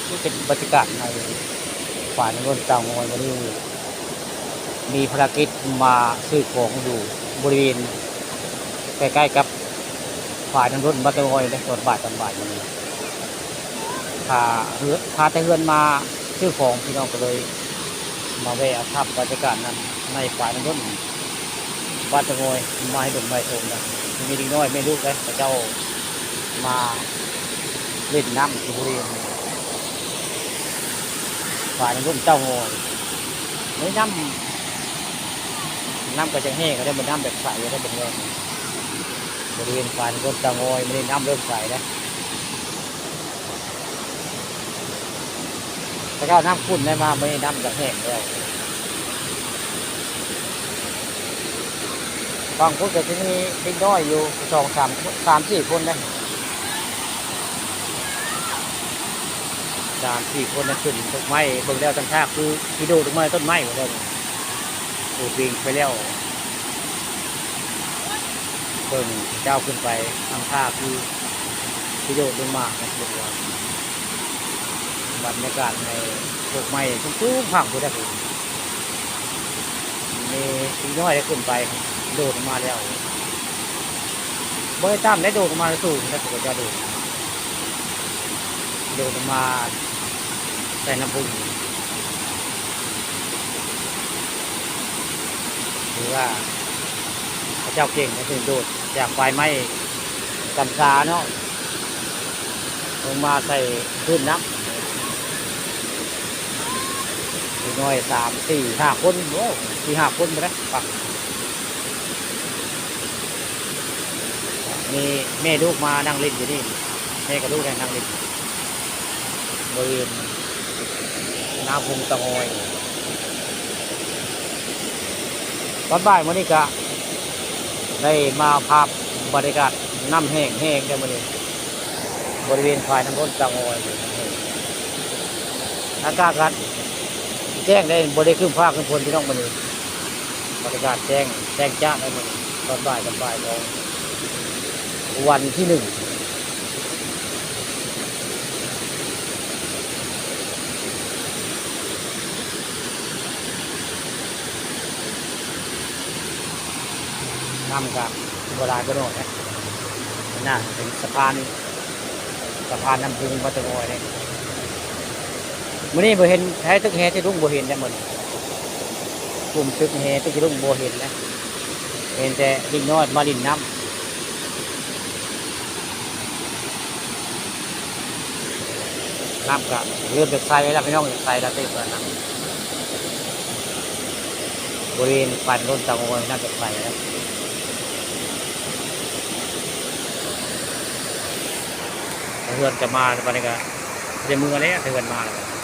ນີ້ເປັນບັນຍາກາດໃນຝາຍນ້ຳລົ້ນເຕົາງອຍ ມື້ນີ້ມີພາລະກິດມາຊື້ຂອງຢູ່ບໍລິເວນໃກ້ໆກັບຝາຍນ້ຳລົ້ນບ້ານເຕົາງອຍເດ້ ຕອນບ່າຍ ຕອນບ່າຍມື້ນີ້ ພາເຮືອນ ພາແຕ່ເຮືອນມາຊື້ຂອງ ພີ່ນ້ອງກໍເລີຍມາແວ່ເອົາພາບບັນຍາກາດນັ້ນໃນຝາຍນ້ຳລົ້ນ ບ້ານຕະງອຍ ມາໃຫ້ເບິ່ງມາໃຫ້ຊົມນະ. ມີເດັກນ້ອຍແມ່ລູກເດ້ ເຂົາເຈົ້າມາຫຼິ້ນນ້ຳທີ່ບໍລິເວນຝາຍນ້ຳລົ້ນເຕົາງອຍ. ໂອ້ຍ ນ້ຳ ນ້ຳກໍຈະແຫ້ງແລ້ວເດ້ ມັນນ້ຳແບບໃສແລ້ວເດ້ ເບິ່ງແລ້ວນີ້ ບໍລິເວນຝາຍນ້ຳລົ້ນເຕົາງອຍ ມື້ນີ້ນ້ຳເລີ່ມໃສແລ້ວ. ແຕ່ເກົ່ານ້ຳຂຸ່ນໄດ້ ມາມື້ນີ້ນ້ຳຈະແຫ້ງແລ້ວ. ຝັ່ງພຸ້ນກໍຊິມີເດັກນ້ອຍຢູ່ສອງສາມຄົນ ສາມສີ່ຄົນເດ້ ສາມສີ່ຄົນນະ ຂຶ້ນກົກໄມ້. ເບິ່ງແລ້ວທຳທ່າຄືຊິໂດດລົງມາຕົ້ນໄມ້ພຸ້ນແລ້ວ ໂດດປີນໄປແລ້ວ. ເບິ່ງເຈົ້າຂຶ້ນໄປ ທຳທ່າຄືຊິໂດດລົງມາເນາະ. ເບິ່ງວ່າບັນຍາກາດໃນກົກໄມ້ສູງໆ ພັງພຸ້ນແຫຼະ ມີເດັກນ້ອຍໄດ້ຂຶ້ນໄປ ໂດດລົງມາແລ້ວ. ບໍ່ໄດ້ຕ່ຳເດ້ ໂດດລົງມາສູງແລ້ວ ເຂົາເຈົ້າໂດດ ໂດດລົງມາໃສ່ນ້ຳພຸງ. ຖືວ່າເຂົາເຈົ້າເກັ່ງ ເຂົາເຈົ້າໂດດຈາກປາຍໄມ້ກຳຊາເນາະ ລົງມາໃສ່ພື້ນນ້ຳ. ເດັກນ້ອຍສາມ ສີ່ ຫ້າຄົນ ໂອ້ ສີ່ຫ້າຄົນພຸ້ນແຫຼະ ປັກ. ມີແມ່ລູກມານັ່ງຫຼິ້ນຢູ່ນີ້ ແມ່ກັບລູກໄດ້ນັ່ງຫຼິ້ນບໍລິເວນໜ້າພູຕະງອຍ. ຕອນບ່າຍມື້ນີ້ກະໄດ້ມາພາບບັນຍາກາດ ນ້ຳແຫ້ງແຮງເດ້ມື້ນີ້ ບໍລິເວນຝາຍນ້ຳລົ້ນຕະງອຍ. ອາກາດກໍແຈ້ງໄດ້ ບໍ່ໄດ້ຄຶ້ມຟ້າຄຶ້ມຝົນ ພີ່ນ້ອງ ມື້ນີ້ ບັນຍາກາດແຈ້ງ ແຈ້ງຈ້າໄດ້ມື້ນີ້ ຕອນບ່າຍ ຕອນບ່າຍຂອງວັນທີໜຶ່ງ. ນ້ຳກໍບໍ່ຫຼາຍບໍ່ໜ້ອຍນະ ໜ້າເປັນສະພານ ສະພານນ້ຳພຸງບ້ານຕະງອຍເດ້. ມື້ນີ້ບໍ່ເຫັນ ໃຫ້ຕຶກແຮ ຕຶກລຸງບໍ່ເຫັນແລ້ວມື້ນີ້ ກຸ່ມຕຶກແຮ ຕຶກລຸງບໍ່ເຫັນແລ້ວ ເຫັນແຕ່ເດັກນ້ອຍມາຫຼິ້ນນ້ຳ. ນ້ຳກະເລີ່ມຈະໃສແລ້ວພີ່ນ້ອງ ໃສແລ້ວເຕີບແລ້ວນະ ບໍລິເວນຝາຍນ້ຳລົ້ນຕະງອຍ ນ້ຳຈະໃສແລ້ວ. ເຮືອນຈະມາ ບັດນີ້ກະຊິໄດ້ເມືອແລ້ວ ເຮືອນມາແລ້ວ.